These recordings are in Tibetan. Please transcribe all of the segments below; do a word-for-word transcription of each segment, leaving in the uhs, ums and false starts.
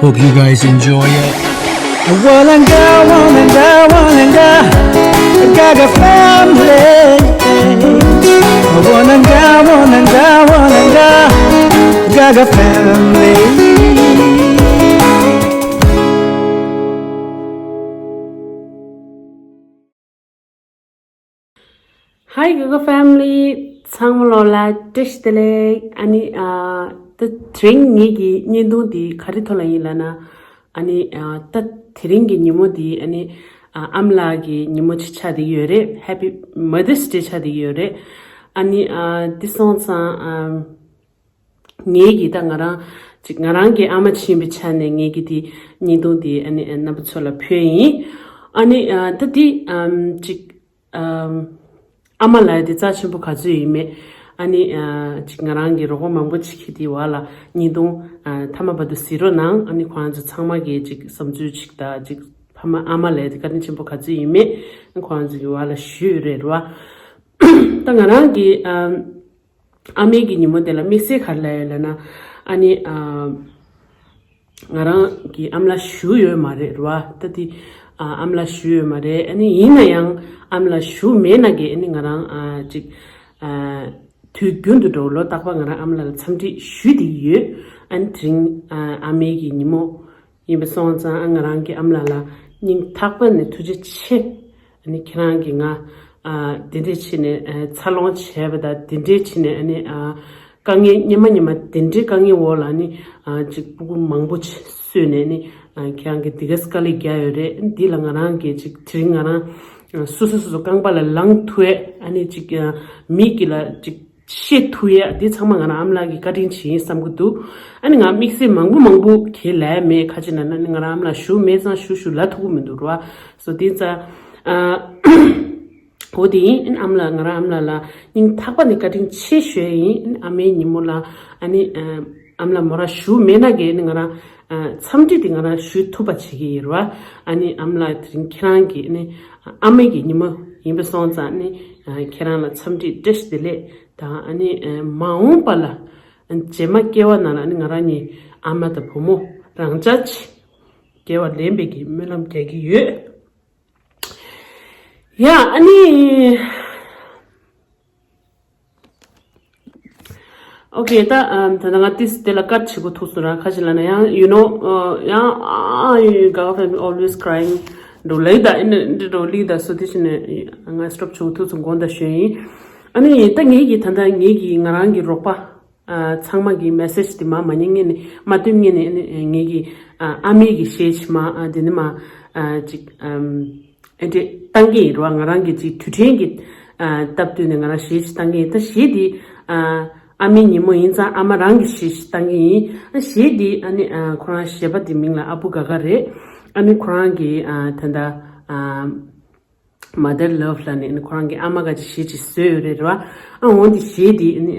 Hope you guys enjoy it. Wananga, wananga, wananga, Gaga family. Wananga, wananga, wananga, Gaga family. Hi Gaga family, ཚང་མ་ལོ་ལ་བཀྲ་ཤིས་བདེ་ལེགས། ཨ་ནི་ཨ་ད་དེ་རིང་ངེད་ཀྱི་བརྙན་ཐུང་འདི་ག་རེ་ཐོག་ལ་ཡིན་ལབ་ན། ཨ་ནི་ཨ་ད་དེ་རིང་གི་ཉིན་མོ་འདི་ཨ་ནི་ཨ་ཨ་མ་ལགས་ཀྱི་ཉིན་མོ་ཅིག་ཆགས་བསྡད་ཡོད་རེད། Happy Mother's Day ཆགས་བསྡད་ཡོད་རེད། ཨ་ནི་ཨ་འདི་སོང་ཙང་ཨ་ངེད་ཀྱི་ད་ང་རང་ཅིག་ང་རང་གི་ཨ་མ་ཆེན་པོའི་ཆ་ནས་ངེད་ཀྱི་དེ་བརྙན་ཐུང་དེ་ཨ་ནི་རྣམ་པ་ཚོ་ལ་ཕུལ་ཡིན། ཨ་ནི་ཨ་ད་དེ་ཨམ་ཅིག་ཨམ་ཨ་མ་ལགས་དེ་རྩ་ཆེན་པོ་ག་ཚོད་ཡིན་མེད། ཨ་ནི་ཨ་ཅིག་ང་རང་གི་རོགས་པ་མང་པོ་ཅིག་གིས་དེ་བ་ལ་བརྙན་ཐུང་ཨ་མཐའ་མ་བར་དུ་གཟིགས་རོགས་གནང་། ཨ་ནི་ཁོང་ཚོ་ཚང་མ་གིས་ཅིག་བསམ་ཚུལ་ཅིག་དང་ཅིག་ཕ་མ་ཨ་མ་ལགས་དེ་བཀའ་དྲིན་ཆེན་པོ་ག་ཚོད་ཡིན་མེད་ཁོང་ཚོ་གི་བ་ལ་ཞུས་རེད་ར་བ། ད་ང་རང་གི་ཨམ། ཨ་མའི་གི་ཉིན་མོ་དེ་ལ་དམིགས་བསལ་ག་རེ་ལབ་ཡོད་ལབ་ན། ཨ་ནི་ཨ་ང་རང་གི་ཨ་མ་ལགས་བཞུགས་ཡོད་མ་རེད་ར་བ། ད་དེ་ཨ་ཨ་མ་ལགས་བཞུགས་ཡོད་མ་རེད། ཨ་ནི་ཡིན་ན་ཡང་ཨ་མ་ལགས་བཞུགས་མེད་ན་གི་ཨ་ནི་ང་རང་ཨ་ཅིག་ཨ་དུས་རྒྱུན་དུ་འགྲོ་ལོ་རྟག་པར་ང་རང་ཨ་མ་ལགས་ལ་འཚམས་འདྲི་ཞུས་བསྡད་ཀྱི་ཡོད། ཨ་ནི་དེ་རིང་ཨ་ཨ་མའི་གི་ཉིན་མོ་ཡིན་པ་སོང་ཙང་ཨ་ང་རང་གི་ཨ་མ་ལགས་ལ་སྙིང་ཐག་པ་ནས་ཐུགས་རྗེ་ཆེ། ཨ་ནི་ཁྱེད་རང་གིས་ང་ཨ་དེ་འདྲས་བྱས་ནས་ཨ་འཚར་ལོངས་བྱས་པ་དང་དེ་འདྲས་བྱས་ནས་ཨ་ནི་ཨ་དཀའ་ངལ་སྙན་མ་སྙན་མ་དེ་འདྲས་དཀའ་ངལ་འོག་ལ་ཨ་ནི་ཨ་ཅིག་སྤུ་གུ་མང་པོ་ཅིག་གསོས་ནས་ཨ་ནི་ཨ་ཁྱེད་རང་གིས་འདི་ག་དཀའ་ལས་རྒྱག་ཡོད་རེད། འདི་ལ་ང་རང་གིས་ཅིག་དེ་རིང་ང་རང་ཨ་སོ་སོ་སོ་སོ་རྐང་པ་ལ་ལངས་ཐུབ་ཡས་ཨ་ནི་ཅིག་ཨ་མི་གི་ལ་ཅིག་བཤད་ཐུབ་ཡས་འདི་ཚང་མ་ང་རང་ཨ་མ་ལགས་ཀྱི་བཀའ་དྲིན་ཆེ་ཡིན་བསམ་གྱི་འདུག་ཨ་ནི་ང་དམིགས་བསལ་མང་པོ་མང་པོ་གང་ལབ་མེད། ག་ཅི་ན་ན་ནི་ང་རང་ཨ་མ་ལགས་བཞུགས་མེད་ཙང་ཞུ་ཞུ་ལབ་ཐུབ་ཀྱི་མི་འདུག་ར་བ། སོ་དེ་ཙང་ཨ་འོ་དེ་ཡིན། ཨ་ནི་ཨ་མ་ལགས་ང་རང་ཨ་མ་ལགས་ལ་སྙིང་ཐག་པ་ནས་བཀའ་དྲིན་ཆེ་ཞུ་ཡས་ཡིན། ཨ་ནི་ཨ་མའི་ཉིན་མོ་ལ་ཨ་ནི་ཨ་ཨ་མ་ལགས་མོ་རང་བཞུགས་མེད་ན་གི་ཨ་ནི་ང་རང་ཨ་འཚམས་འདྲི་དེ་ང་རང་ཞུ་ཐུབ་པ་བྱེད་ཀྱི་ཡིན་ར་བ། ཨ་ནི་ཨ་མ་ལགས་དེ་རིང་ཁྱེད་རང་གི་ཨ་ནི་ཨ་མའི་གི་ཉིན་མོ་ཡིན་པ་སོང་ཙང་ཨ་ནི་ཨ་ཁྱེད་རང་ལ་འཚམས་འདྲི་བཀྲ་ཤིས་བདེ་ལེགས། དང་ཨ་ནི་ཨ་མ་འོངས་པ་ལ་ཨ་རྗེས་མ་སྐྱེ་བ་ནང་ལ་ཨ་ནི་ང་རང་གཉིས་ཨ་མ་དང་བུ་མོ་རང་ཅག་ཅིག་སྐྱེ་བ་ལེན་པའི་གི་སྨོན་ལམ་རྒྱག་གི་ཡོད། ཡ་ཨ་ནི། ཨོ་ཀེ་ད་ཨམ་ད་ང་ཏིས་དེ་ལ་ཀཊ་བྱེད་དགོས་ཐུག་སོང་ར། ཁ་ཅིག་ལ་ན་ཡང་you know ཨ་ཡང་ཨ་ཡུ་ག་ཧྥེ་མི་always crying འགྲོ་ལེགས་ད་ཨ་ནི་འདི་འགྲོ་ལེགས་ད་སོ་དེ་ཕྱིན་ནས་ང་སི་ཊོབ་བྱེད་དགོས་ཐུག་སོང་དགོངས་དག་ཞུ་ཡིན། ཨ་ནི་ད་ངེད་ཀྱི་ད་ལྟ་ངེད་ཀྱི་ང་རང་གི་རོགས་པ། ཨ་ཚང་མ་གི་མེ་སེཇ་དེ་མ་མ་ཉན་ངེས་ནས་མ་སྟོན་ངེས་ནས་ཨ་ནི་ངེད་ཀྱི་ཨ་ཨ་མེས་ཀྱི་གཞས་ཆེ་མ་ཨ་དེ་ནི་མ་ཨ་ཅིག་ཨམ་ཨེ་འདྲས་བཏང་གི་ཡིན་ར་བ། ང་རང་གི་ཅིག་དུས་དྲན་གྱི་ཨ་སྟབས་བསྟུན་ནས་ང་རང་གཞས་ཅིག་བཏང་གི་ཡིན། ད་གཞས་དེ་ཨ་ཨ་མའི་ཉིན་མོ་ཡིན་ཙང་ཨ་མ་རང་གི་གཞས་ཤིག་བཏང་གི་ཡིན། ཨ་གཞས་དེ་ཨ་ནི་ཨ་ཁོ་རང་གཞས་པ་དེ་མིང་ལ་ཨ་བུ་ག་ག་རེད། ཨ་ནི་ཁོ་རང་གི་ཨ་ད་ལྟ་ཨ། Mother Love ལ་ནི་ཁོ་རང་གི་ཨ་མ་ག་ཅིག་གཞས་ཅིག་བཟོས་ཡོད་རེད་ར་བ། ཨ་འོ་འདི་གཞས་འདི་ནི་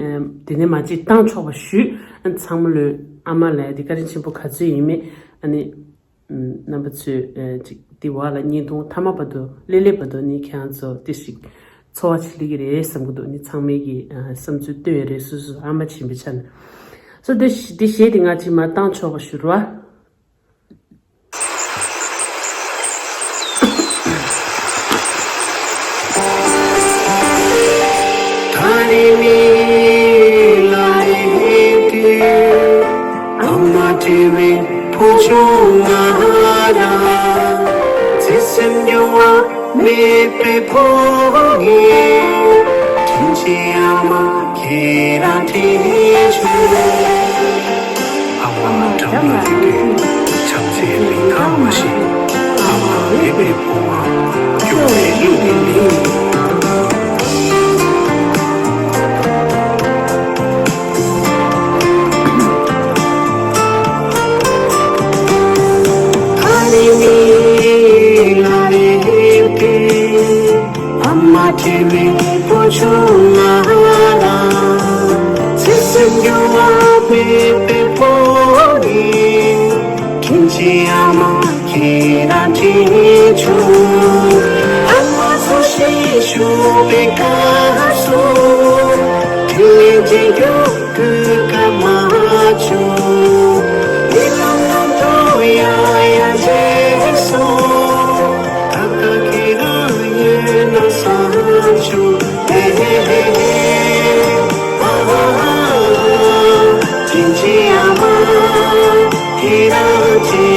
དེ་ནས་མ་ཅིག་བཏང་ཆོག་པ་ཞུས། ཨ་ཚང་མ་ལོས་ཨ་མ་ལ་འདི་བཀའ་དྲིན་ཆེན་པོ་ག་ཚོད་ཡིན་མེད་ཨ་ནི་རྣམ་པ་ཚོས་ཅིག་འདི་བ་ལ་བརྙན་ཐུང་མཐའ་མ་བར་དུ་ལེ་ལེ་བར་དུ་ནི་ཁྱེད་རང་ཚོ་ཏི་ཞིག་ཚོར་བ་ཅིག་སླེབས་ཀྱི་རེད་བསམ་གི་འདུག་ནི་ཚང་མས་ཀྱི་བསམ་ཚུལ་བཏོན་ཡོད་རེད། སོ་སོ་ཨ་མ་ཆེན་པོའི་ཆ་ནས། སོ་འདི་འདི་གཞས་འདི་ང་ཅིག་མ་བཏང་ཆོག་པ་ཞུ་ར་བ། ཨ་མ་འགྲམ་ལ་སླེབས་དུས་བྱམས་བརྩེའི་ལིང་ཁ་མ་ཞིག་ཨ་མ་མེད་པའི་ཕོ་བ་སྐྱོ་བའི་གླུ་ལེན་ལེན། ཨ་མ་བྲལ་བའི་བུ་ཆུང་ང་ལ། ཚེ་སྲིད་འགྱུར་བ་མེད་པའི་ཕོ་ཉ། དྲིན་ཆེན་ཨ་མ་ཁྱེད་རང་དྲིན་ཆེ། ཨ་མ་འཚོ་བཞིན་བཞུགས་པའི་སྐབས་སུ། དྲིན་ལན་འཇལ་རྒྱུ་གོ་སྐབས་མ་བྱུང་། རྨི་ལམ་ནང་དུ་ ཁྱེད་རང་ཆེ།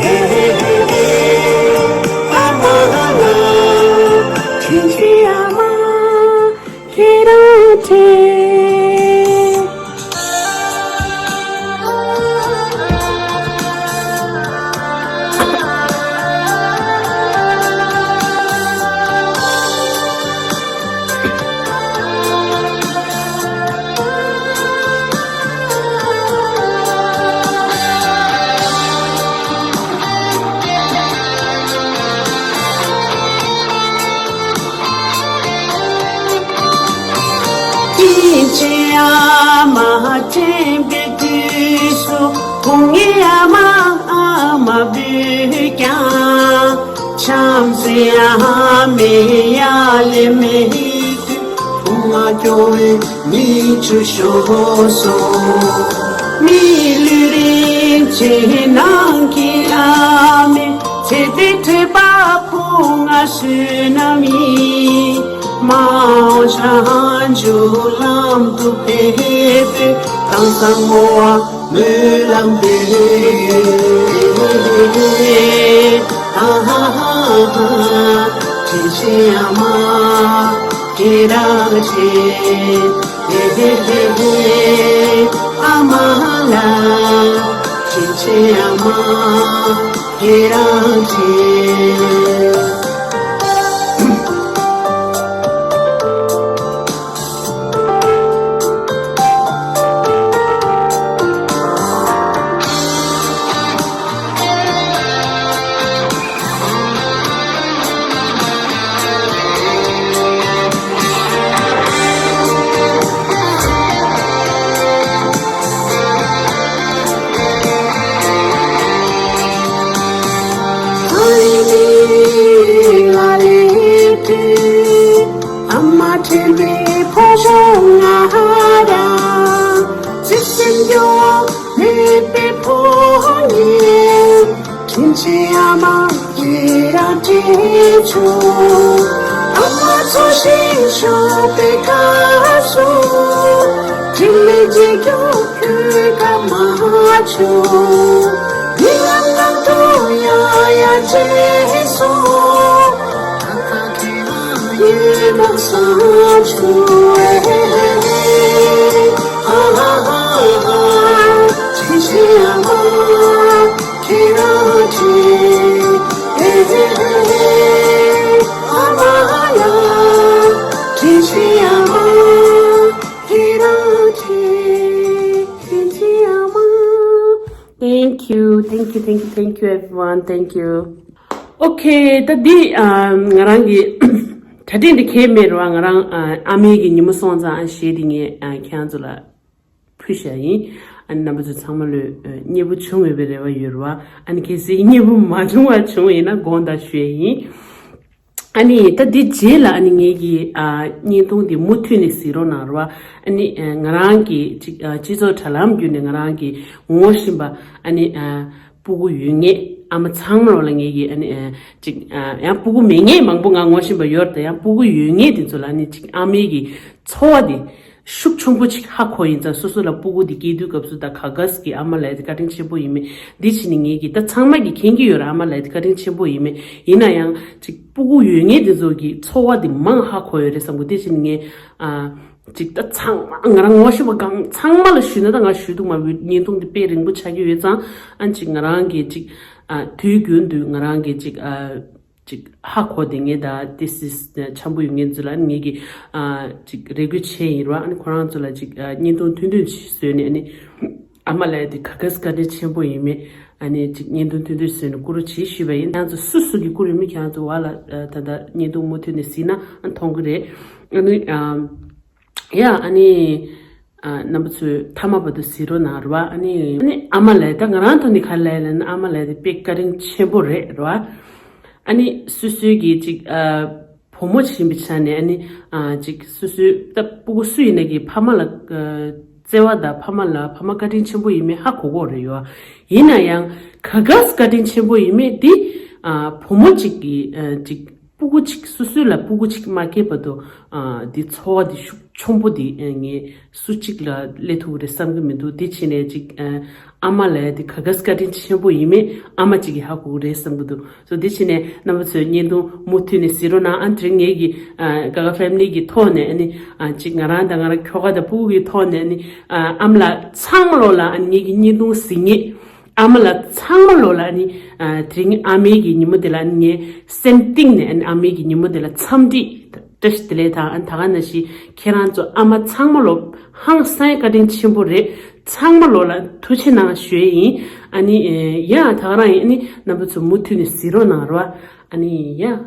ཧེ་ཧེ་ཧེ་ཧེ། ཨ་མ་ལ། ཆེ་ཆེ་ཨ་མ། ཁྱེད་རང་ཆེ། ཀྱེ་ཀྱེ་ཨ་མ་དྲན་པའི་དུས་སུ། ཕུང་ངེ་ཨ་མ་ཨ་མ་བོས་ཀྱང་། བྱམས་བརྩེ་ཨ་མའི་ཡ་ལས་མེད་དུས། ཕུང་ང་སྐྱོ་བའི་མིག་ཆུ་ཤོར་སོང་། མི་ལུས་རིན་ཆེན་ནང་གི་ཨ་མའི། ཚེ་འདིའི་འཕྲད་པ་ཕུང་ང་བསོད་ནམས་ཡིན། མ་འོངས་བྱང་ཆུབ་ལམ་དུ་ཕེབས་པའི། དྭངས་གཙང་བསྔོ་བ་སྨོན་ལམ་འདེབས། ཧ་ཧ་ཧ་ཧ། དྲིན་ཆེན་ཨ་མ་ཁྱེད་རང་ཆེ། ཧེ་ཧེ་ཧེ་ཧེ། ཨ་མ་ལ། དྲིན་ཆེན་ཨ་མ་ཁྱེད་རང་ཆེ། ཨ་མ་དྲན་པའི་ཕོ་བྲང་ང་རང་། བརྩེ་སེམས་སྐྱོ་བ་མེད་པའི་ཕོ་ཉ། དྲིན་ཆེན་ཨ་མ་ཁྱེད་རང་དྲན་བྱུང་། ཨ་མ་འཚོ་ཞིང་གཞོན་པའི་སྐབས་སུ། དྲིན་ལན་འཇལ་རྒྱུ་གོ་སྐབས་མ་བྱུང་། རྨི་ལམ་ནང་དུ་ཡང་ཡང་དྲན་སོང་། ཨ་མ་ཁྱེད་རང་ཉིད་མ་བསམ་བྱུང་། ཨ་ཧ་ཧ་ཧ། དྲིན་ཆེན་ཨ་མ་ཁྱེད་རང་ཆེ། ཨེ་ཧེ་ཧེ་ཧེ། ཨ་མ་ལ། དྲིན་ཆེན་ཨ་མ་ཁྱེད་རང་ཆེ། དྲིན་ཆེན་ཨ་མ། Thank you, thank you, thank you, thank you everyone, thank you. Okay, ད་འདི་ཨ་ང་རང་གི་གྲ་སྒྲིག་འདི་གས་མེད་རེད་བ། ང་རང་ཨ་ཨ་མའི་གི་ཉིན་མོ་སོང་ཙང་ཨ་གཞས་འདི་ངས་ཨ་ཁྱེད་རང་ཚོ་ལ་ཕུལ་བཞག་ཡིན། ཨ་ནི་རྣམ་པ་ཚོ་ཚང་མ་ལོས་ཨ་མཉེས་པོ་བྱུང་ཡོད་པའི་རེ་བ་ཡོད་རེད་བ། ཨ་ནི་གལ་སྲིད་མཉེས་པོ་མ་བྱུང་བ་བྱུང་ཡིན་ན་དགོངས་དག་ཞུ་ཡ་ཡིན། ཨ་ནི་ད་འདི་རྗེས་ལ་ཨ་ནི་ངེད་ཀྱི་ཨ་བརྙན་ཐུང་འདི་མུ་མཐུད་ནས་གཟིགས་རོགས་གནང་རོགས། ཨ་ནི་ཨ་ང་རང་གི་ཅིག་ཨ་སྤྱི་ཚོགས་དྲ་ལམ་བརྒྱུད་ནས་ང་རང་གི་ངོ་ཤེས་པ་ཨ་ནི་ཨ་སྤུ་གུ་ཡོད་ངེས་ཨ་མ་ཚང་མ་ལ་ངེད་ཀྱི་ཨ་ནི་ཨ་ཅིག་ཨ་ཡང་སྤུ་གུ་མེད་ངེས་མང་པོ་ང་ངོ་ཤེས་པ་ཡོད་རེད། ད་ཡང་སྤུ་གུ་ཡོད་ངེས་དེ་ཚོ་ལ་ཨ་ནི་ཅིག་ཨ་མའི་གི་ཚོར་བ་དེ་ཤུགས་ཆེན་པོ་ཅིག་ཧ་གོ་ཡིན་ཙང་། སོ་སོ་ལ་སྤུ་གུ་དེ་སྐྱེས་དུས་སྐབས་སུ་ད་ག་གས་ཀྱི་ཨ་མ་ལབ་ཡ་དེ་བཀའ་དྲིན་ཆེན་པོ་ཡིན་མེད་འདི་བྱས་ནས་ངེད་ཀྱི་ད་ཚང་མ་གི་མཁྱེན་གྱི་ཡོད་རེད། ཨ་མ་ལབ་ཡ་དེ་བཀའ་དྲིན་ཆེན་པོ་ཡིན་མེད། ཡིན་ན་ཡང་ཅིག་སྤུ་གུ་ཡོད་ངེས་དེ་ཚོ་གི་ཚོར་བ་དེ་མང་ཧ་གོ་ཡོད་རེད་བསམ་གི། དེ་བྱས་ནས་ངས་ཨ་ཅིག་ད་ཚང་མ་ང་རང་ངོ་ཤེས་པ་གང་ཚང་མ་ལ་ཞུས་ན། ད་ང་ཞུས་འདུག་མ་བུ་བརྙན་ཐུང་འདི་དཔེ་རིང་པོ་ཆགས་ཀྱི་ཡོད་ཙང་། ཨ་ཅིག་ང་རང་གི་ཅིག་ཨ་དུས་རྒྱུན་དུ་ང་རང་གི་ཅིག་ཨ་ཅིག་ཧ་གོ་བསྡད་མཁན་དང་ཏོག་ཙམ་འཆམ་པོ་ཡོད་མཁན་ཚོ་ལ་ངེད་ཀྱིས་ཨ་ཅིག་རེ་སྐུལ་བྱས་ཡིན་རོགས། ཨ་ནི་ཁོ་རང་ཚོ་ལ་ཅིག་ཨ་བརྙན་ཐུང་ཐུང་ཐུང་ཞིག་བཟོས་ནས། ཨ་ནི་ཨ་མ་ལབ་ཡ་དེ་ག་གས་བཀའ་དྲིན་ཆེན་པོ་ཡིན་མེད། ཨ་ནི་ཅིག་བརྙན་ཐུང་ཐུང་ཐུང་བཟོས་ནས་བསྐུར་རོགས་བྱེད་ཞུས་པ་ཡིན། ཁྱེད་རང་ཚོ་སུ་སུ་གིས་བསྐུར་ཡོད་མེད་ཁྱེད་རང་ཚོ་བ་ལ་ཨ་ད་ལྟ་བརྙན་ཐུང་མུ་མཐུད་ནས་གཟིགས་ན་ཨ་མཐོང་གི་རེད། ཨ་ནི་ཨ་ཡ་ཨ་ནི། ཨ་རྣམ་པ་ཚོས་མཐའ་མ་བར་དུ་གཟིགས་རོགས་གནང་རོགས། ཨ་ནི་ཨ་ནི་ཨ་མ་ལབ་ཡ་ད་ང་རང་ཐོག་ནས་ག་རེ་ལབ་ཡ་ལབ་ན། ཨ་མ་ལབ་ཡ་དེ་དཔེ་བཀའ་དྲིན་ཆེན་པོ་རེད་རོགས། ཨ་ནི་སོ་སོའི་གི་ཅིག་ཨ་བུ་མོ་ཅིག་ཡིན་པའི་ཆ་ནས། ཨ་ནི་ཨ་ཅིག་སོ་སོའི་ད་སྤུ་གུ་སུ་ཡིན་ན་གི་ཕ་མ་ལ་ཨ་བརྩེ་བ་དང་ཕ་མ་ལ་ཕ་མ་བཀའ་དྲིན་ཆེན་པོ་ཡིན་མེད་ཧ་གོ་གོ་རེད་ཡོད། ཡིན་ན་ཡང་ག་གས་བཀའ་དྲིན་ཆེན་པོ་ཡིན་མེད་དེ་ཨ་བུ་མོ་ཅིག་གི་ཨ་ཅིག་སྤུ་གུ་གཅིག་སོ་སོའི་ལ་སྤུ་གུ་གཅིག་མ་སྐྱེས་བར་དུ་ཨ་འདི་ཚོར་བ་འདི་ཤུགས་ཆེན་པོ་འདི་ཨ་ངས་སུ་གཅིག་ལ་སླེབས་ཐུབ་ཀྱི་རེད་བསམ་གྱི་མི་འདུག་དེ་བྱས་ནས་ཅིག་ཨ་ཨ་མ་ལ་ཡ་འདི་ག་ག་བཀའ་དྲིན་ཆེན་པོ་ཡིན་མིན་ཨ་མ་གཅིག་གིས་ཧ་གོ་གི་རེད་བསམ་གྱི་འདུག་སོ་དེ་བྱས་ནས་རྣམ་པ་ཚོས་བརྙན་ཐུང་མུ་མཐུད་ནས་གཟིགས་རོགས་གནང་། ཨ་དེ་རིང་ངེད་ཀྱི་ཨ་ག་ག་ཕེ་མི་ལི་གི་ཐོག་ནས་ཨ་ནི་ཨ་ཅིག་ང་རང་དང་ང་རང་ཁྱོ་ག་དང་སྤུ་གུ་གི་ཐོག་ནས་ཨ་ནི་ཨ་ཨ་མ་ལགས་ཚང་མ་ལོག་ལ་ཨ་ནི་ངེད་ཀྱི་བརྙན་ཐུང་གཟིགས་མཁན། ཨ་མ་ལགས་ཚང་མ་ལོག་ལ་ཨ་ནི་ཨ་དེ་རིང་ཨ་མའི་གི་ཉིན་མོ་དེ་ལ་ཨ་ནི་ངས་སེམས་གཏིང་ནས་ཨ་ནི་ཨ་མའི་གི་ཉིན་མོ་དེ་ལ་འཚམས་འདྲི་བཀྲ་ཤིས་བདེ་ལེགས་དང་། ཨ་ནི་ད་ག་ནང་བཞིན་ཁྱེད་རང་ཚོ་ཨ་མ་ཚང་མ་ལོག་ཧང་སང་བཀའ་དྲིན་ཆེན་པོ་རེད། ཚང་མ་ལོག་ལ་ཐུགས་རྗེ་གནང་ཞུ་ཡས་ཡིན། ཨ་ནི་ཡ་ད་ག་རང་ཡིན། ཨ་ནི་རྣམ་པ་ཚོ་མུ་མཐུད་ནས་གཟིགས་རོགས་གནང་རོགས། ཨ་ནི་ཡ།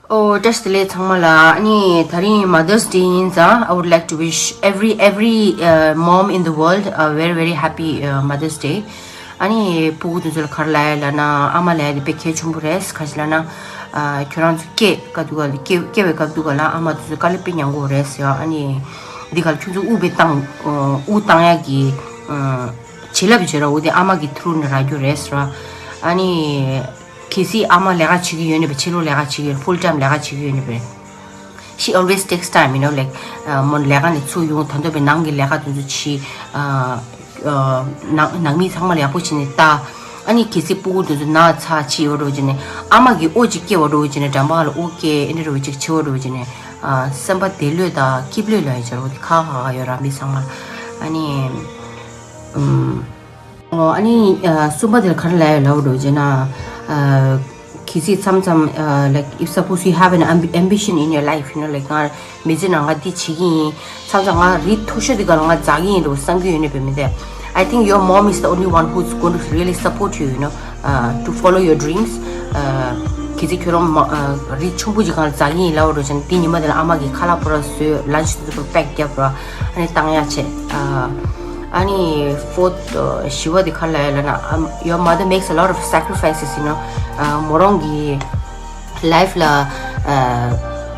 Oh, བཀྲ་ཤིས་བདེ་ལེགས་ཚང་མ་ལ། ཨ་ནི་ད་རིང་Mother's Day ཡིན་ཙང་། I would like to wish every, every uh, mom in the world a very, very happy uh, Mother's Day. ཨ་ནི་སྤུ་གུ་དེ་ཚོ་ལ་ག་རེ་ལབ་ཡ་ལབ་ན། ཨ་མ་ལབ་ཡ་དེ་དཔེ་གལ་ཆེན་པོ་རེད། ག་ཅི་ལབ་ན་ཨ་ཁྱོད་རང་ཚོ་སྐྱེས་སྐབས་དུས་ག་ལ་སྐྱེ་སྐྱེ་བའི་སྐབས་དུས་ག་ལ་ཨ་མ་དེ་ཚོ་དཀའ་ལས་དཔེ་མྱངས་གི་རེད་ཟེར་ཡ། ཨ་ནི་འདི་ག་ལ་ཁྱོད་ཚོ་དབུགས་དཔེ་བཏང་དབུགས་བཏང་ཡ་གི་བྱིན་རླབས་བྱེད་ར། འོ་དེ་ཨ་མ་གི་ཐུ་རུ་ནས་རག་རྒྱུ་རེད་ཟེར་བ། ཨ་ནི། གལ་སྲིད་ཨ་མ་ལས་ཀ་བྱེད་ཀྱི་ཡོད་ནི་བས། ཕྱི་ལོགས་ལས་ཀ་བྱེད་ཀྱི་ཡོད། Full time ལས་ཀ་བྱེད་ཀྱི་ཡོད་ནི་བས། She always takes time, you know, like, uh, མོ་ལས་ཀ་ནས་ཚུར་ཡོང་ད་དུང་བས་ནང་གི་ལས་ཀ་དེ་ཚོ་བྱེད། ཨ་ཨ་ནང་ནང་མི་ཚང་མ་ལ་ཡག་པོ་བྱས་ནས་ལྟ། ཨ་ནི་གལ་སྲིད་སྤུ་གུ་དེ་ཚོ་ན་ཚ་བྱེད་ཡོད་འགྲོ་བྱས་ནས་ཨ་མ་གི་འོ་ཅིག་སྐྱེ་བ་འགྲོ་བྱས་ནས་འགྲམ་པ་ལ་འོ་སྐྱེ་ཨེ་འདྲ་འགྲོ་ཅིག་བྱེད་འགྲོ་བྱས་ནས་ཨ་སེམས་པ་བདེ་ལོས་དང་སྐྱིད་ལོས་ལ་ཡ་བྱ་རོགས་དེ་ཁག་ཁག་ཡོད་ར་མི་ཚང་མ་ལ། ཨ་ནི་ཨུམ། ཨོ། ཨ་ནི་ཨ་གསུམ་པ་དེར་ག་རེ་ལབ་ཡོད་ལབ་འགྲོ་ཟེར་ན། ཨ་གལ་སྲིད་མཚམས་མཚམས་ཨ་like, if suppose you have an ambi- ambition in your life, you know, like, ང་མི་ཚེ་ནང་ང་འདི་བྱེད་ཀྱི་ཡིན། མཚམས་མཚམས་ང་རི་མཐོ་ཤོས་དེ་ག་ལ་ང་འཛེག་གི་ཡིན་འགྲོ་བསམ་གྱི་ཡོད་ནི་བས་མི་འདུག I think your mom is the only one who's going to really support you, you know, uh, to follow your dreams. ཨ་གལ་སྲིད་ཁྱོད་རང་མ་ཨ་རི་ཆུང་པོ་ཅིག་ག་ལ་འཛེག་གི་ཡིན་ལབ་འགྲོ་ཟེར་ན། འདི་ཉི་མ་དེ་ལ་ཨ་མ་གིས་ཁ་ལག་པོ་ར་བཟོས། lunch དེ་ཚོ་པེག་རྒྱབ་ར། ཨ་ནི་བཏང་ཡ་བྱས། ཨ་ཨ་ནི་fourth, ཨ་བཞི་པ་དེ་ག་རེ་ལབ་ཡོད་ལབ་ན། ཨམ། Your mother makes a lot of sacrifices, you know. ཨ་མོ་རང་གི་life ལ་ཨ་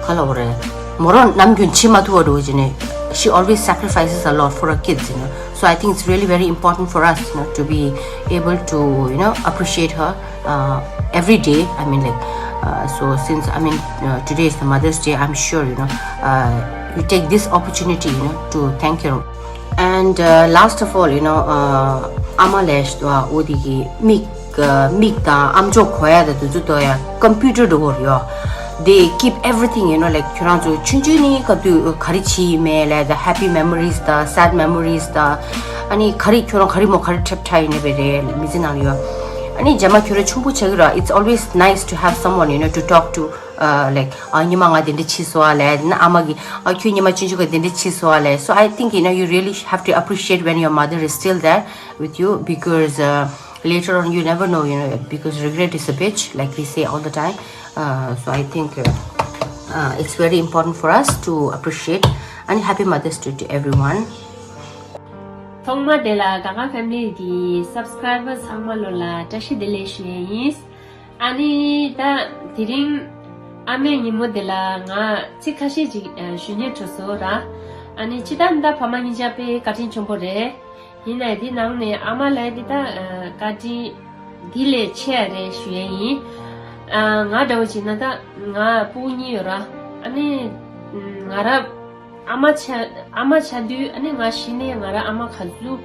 ག་རེ་ལབ་དགོས་རེད། མོ་རང་ནམ་རྒྱུན་བྱེད་མ་ཐུབ་པ་འགྲོ་བྱས་ནས། She always sacrifices a lot for her kids, you know. So I think it's really very important for us, you know, to be able to, you know, appreciate her uh, every day. I mean, like, uh, so since, I mean, uh, today is the Mother's Day, I'm sure, you know, uh, you take this opportunity, you know, to thank your. And uh, last of all, you know, uh, ཨ་མ་ལབ་ཡ་ཞིག་འདུག་ཨ། འོ་དེ་གི་མིག་ཨ་མིག་དང་ཨམ་ཅོག་གོ་ཡ་དང་དེ་ཚོ་འདུག་ཡ། computer འགྲོ་གི་ཡོད། They keep everything, you know, like, ཁྱོད་རང་ཚོ་ཆུང་ཆུང་ནས་སྐབས་དུས་ག་རེ་བྱས་ཡིན་མིན་ལབ་ཡ། The happy memories དང་sad memories དང་། ཨ་ནི་ག་རེ་ཁྱོད་རང་ག་རེ་མོ་ག་རེ་འཁྲབ་འཁྲབ་ཡིན་ནི་བས་རེད། མི་ཚེ་ནང་ལ་ཡོད། ཨ་ནི་རྗེས་མ་ཁྱོད་རང་ཆུང་པོ་ཆགས་ཀྱི་ར། It's always nice to have someone, you know, to talk to, uh, like, ཨ་ཉི་མ་ང་དེ་འདྲ་བྱས་སོང་ཨ་ལབ་ཡ། ཨ་མ་གིས་ཨ་ཁྱོད་ཉི་མ་ཆུང་ཆུང་ག་དེ་འདྲ་བྱས་སོང་ཨ་ལབ་ཡ། So I think, you know, you really have to appreciate when your mother is still there with you, because uh, later on you never know, you know, because regret is a bitch, like we say all the time. Uh, so I think uh, uh, it's very important for us to appreciate. And happy Mother's Day to everyone. ཐོག་མ་དེ་ལ་ག་ག་family གི་subscriber ཚང་མ་ལོ་ལ་བཀྲ་ཤིས་བདེ་ལེགས་ཞུ་ཡས་ཡིན། ཨ་ནི་ད་དེ་རིང་ཨ་མའི་ཉིན་མོ་དེ་ལ་ང་ཚིག་ཁ་ཤས་ཅིག་ཨ་ཞུ་སྙིང་བྲོ་སོང་ར། ཨ་ནི་སྤྱིར་བཏང་ད་ཕ་མ་གཉིས་ཆ་དཔེ་བཀའ་དྲིན་ཆེན་པོ་རེད། ཡིན་ནའི་དེ་ནང་ནས་ཨ་མ་ལབ་ཡ་དེ་ད་ཨ་བཀའ་དྲིན་དེ་ལས་ཆེ་ཡ་རེད་ཞུ་ཡས་ཡིན། ཨ་ང་འདྲ་བོ་བྱས་ན་ད་ང་སྤུ་གུ་གཉིས་ཡོད་ར། ཨ་ནི་ང་ར་ཨ་མ་ཆགས་ཨ་མ་ཆགས་དུས་ཨ་ནི་ང་གཞི་ནས་ང་ར་ཨ་མ་ག་ཚོད་